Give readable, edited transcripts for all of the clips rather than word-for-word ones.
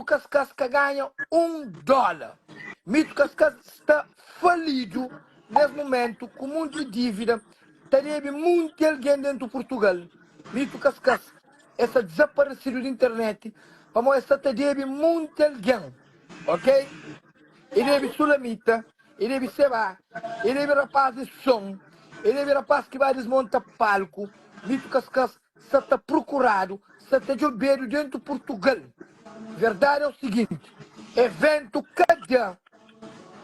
Kaskas ka ganha un dóla. Mito Kaskas sta falidu nes mumentu ku munti dívida, ta debe munti algen dentu Purtugal. Mito Kaskas e sta dizaparesidu di internet pamodi e sta ta debe munti algen, ok? E debe Sulamita, e debe Seba, e debe rapaz di son, e debe rapaz ki ba dismonta palku. Mito Kaskas Sa ta prokuradu, sa ta djobedu dentu Purtugal. Verdadi é o siginti, eventu ka da,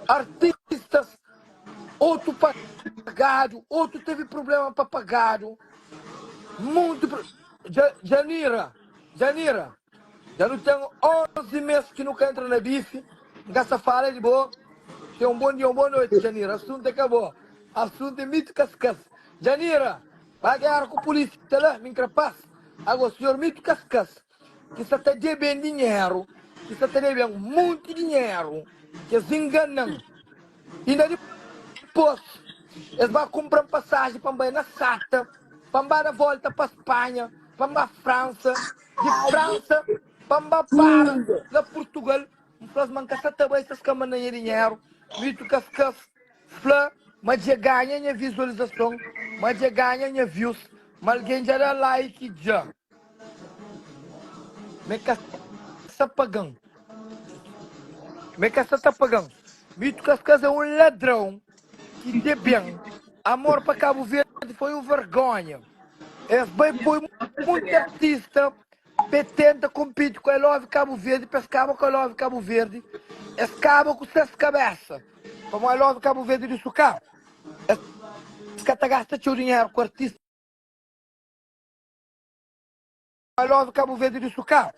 artistas otu pagadu, otu tevi problema pa pagadu, monti pro. Djanira, Djanira, dja nu ten 11 mes ki nu ka entra na bifi, N ka sa fala di bo. Ten un bon dia, un bon noiti, Djanira, asuntu é ka bo, asuntu é mitu kaskas. Djanira! Ba gera ku pulisia la, mi nkre pas. Ago, sinhor Mito Kaskas, ki sa ta deben dinheru, ki sa ta deben munti dinheru, ki es inganan. Inda dipos, es ba kunpran pasaji pa N bai na Sata, pa N ba da volta pa Spanha, pa N ba Fransa, di Fransa pa N ba para la Purtugal. N fla-s ma N ka sa ta bai si es ka manda nha dinheru. Mito Kaskas. Fla ma dje ganha nha vizualizason, ma dje ganha nha views, ma algen dja da like dja. Me ka sa pagan. Me ka sa ta pagan. Mito Kaskas é un ladrão ki deben. Amor pa Cabo Verde foi un vergonha. Es bai poi munti artista pe tenta kompiti ku I Love Cabo Verde, pa es kaba ku I Love Cabo Verde, es kaba ku ses kabesa. Pamodi logu Kabu Verdi di suka, es ka ta gasta txeu dinheru ku artista. Logu Kabu Verdi di suka,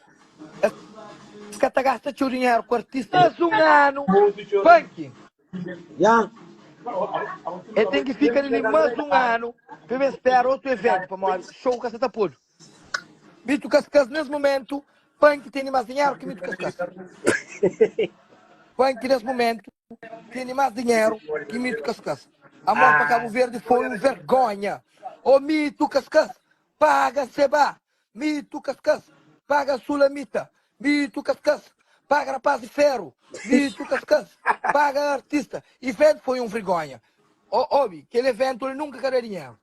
es ka ta gasta txeu dinheru ku artista. Mas un anu, Panki, e ten ki fika li mas un anu pa ben spera otu eventu, pamodi show ka sa ta podu. Mito Kaskas nes momentu, Panki tene mas dinheru ki Mito Kaskas. Panki nes momentu tene mas dinheru ki Mito Kaskas. Amor pa Kabu Verdi foi un vergonha. Oh Mito Kaskas, paga Seba. Mito Kaskas, paga Sulamita. Mito Kaskas, paga Rapaz di Feru. Mito Kaskas, paga artista. Evento foi un vergonha. Oh, obi, kel evento li nunka ka da dinheru.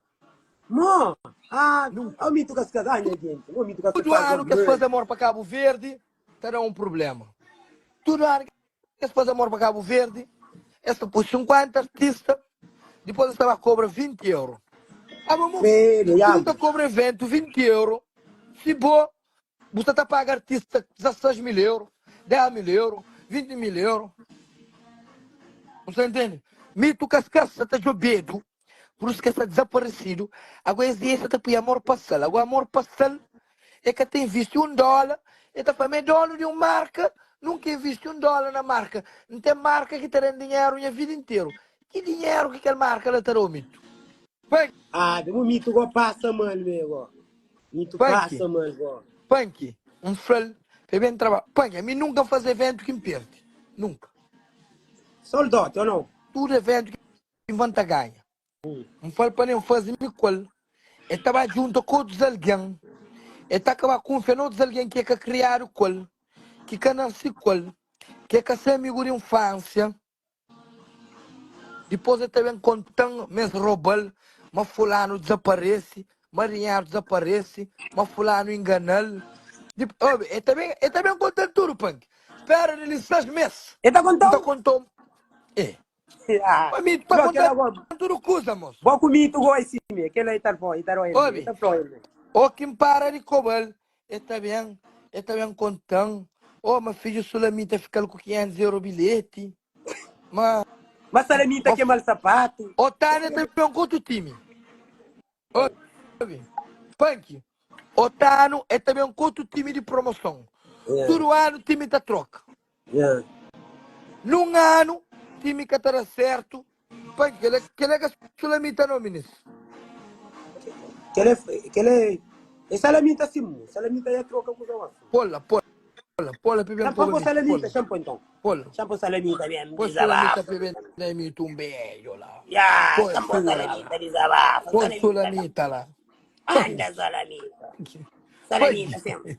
Mo, ah, oh, mito kaskas, ah, nha gente, mo mito kaskas. Tudu anu ki es faze amor pa Kabu Verdi ta da un prublema. Tudu anu ki es faze amor pa Kabu Verdi, es ta pui 50 artista, dipôs es ta ba kobra 20 euro. Aba mo, Credo, si bu yam. ta kobra eventu 20 euro, si bo bu sta ta paga artista 16 mil euro, 10 mil euro, 20 mil euro. Bu sta intende? Mito Kaskas sa ta djobedu Pur isu ki el sta dizaparesidu. Agora es dia el sta ta pui amor pa sal. Agora amor pa sal el ka ta invisti un dóla. El ta fla ma é dónu di un marka, nunka invisti un dóla na marka. N ten marka ki ta da-m dinheru nha vida interu. Ki dinheru ki kel marka la ta da-u, Mito? Panki. Ah, bu mito go pasa mal me go. Mito Panki. pasa mal go. Panki. N fla-l pa el ben trabadja. Panki, ami nunka N faze eventu ki N perde. Nunka. Soldote ou não? Tudu eventu ki. Ivan ta ganha. N fal pa nen faze mi ku el. E ta ba djunta ku otus algen. E ta kaba kunfia na otus algen ki e ka kriadu ku el, ki ka nase ku el, ki e ka se amigu di nfansia. Dipôs e ta ben konta-m ma es roba-l, ma fulanu dizaparese, ma dinheru dizaparese, ma fulanu ingana-l. Obi, e ta ben, e ta ben konta-m tudu, Panki. Spera di li 6 mes, E ta N ta konta-u? konta-u. E. Ah, Pa mi, pa no, konta kela go, tudu kuza, mos. bo ku mito go é sime, kela e tal fo, e tal el, e Obi, ta flo el. o ki N para di koba-l, e ta ben, e ta ben konta-m, oh, ma fidju Sulamita fika-l ku 500 euro bilheti, ma, Ma Salamita ma, kema-l sapatu. o Tânia ta ben ku otu timi. Obi, Panki, otanu e ta ben ku otu timi di promoson. Yeah. Tudu anu timi ta troka. Yeah. Nun anu timi ka ta da sertu. Panki, kela, kela ka sulamita no, minis. Kela, kela é salamita sim, mo. Salamita ya troka kuza wasu. Pola, pola, pola pi ben Xampa koba po mi, salamita, pola. xampa então. Pola. Xampa salamita mesmo, Poi sulamita desabafa. pi ben da mi tu un beijo la. Ya, Poi xampa sula salamita, la. desabafa, Poi salamita. sulamita la. Anda salamita. Salamita sempre.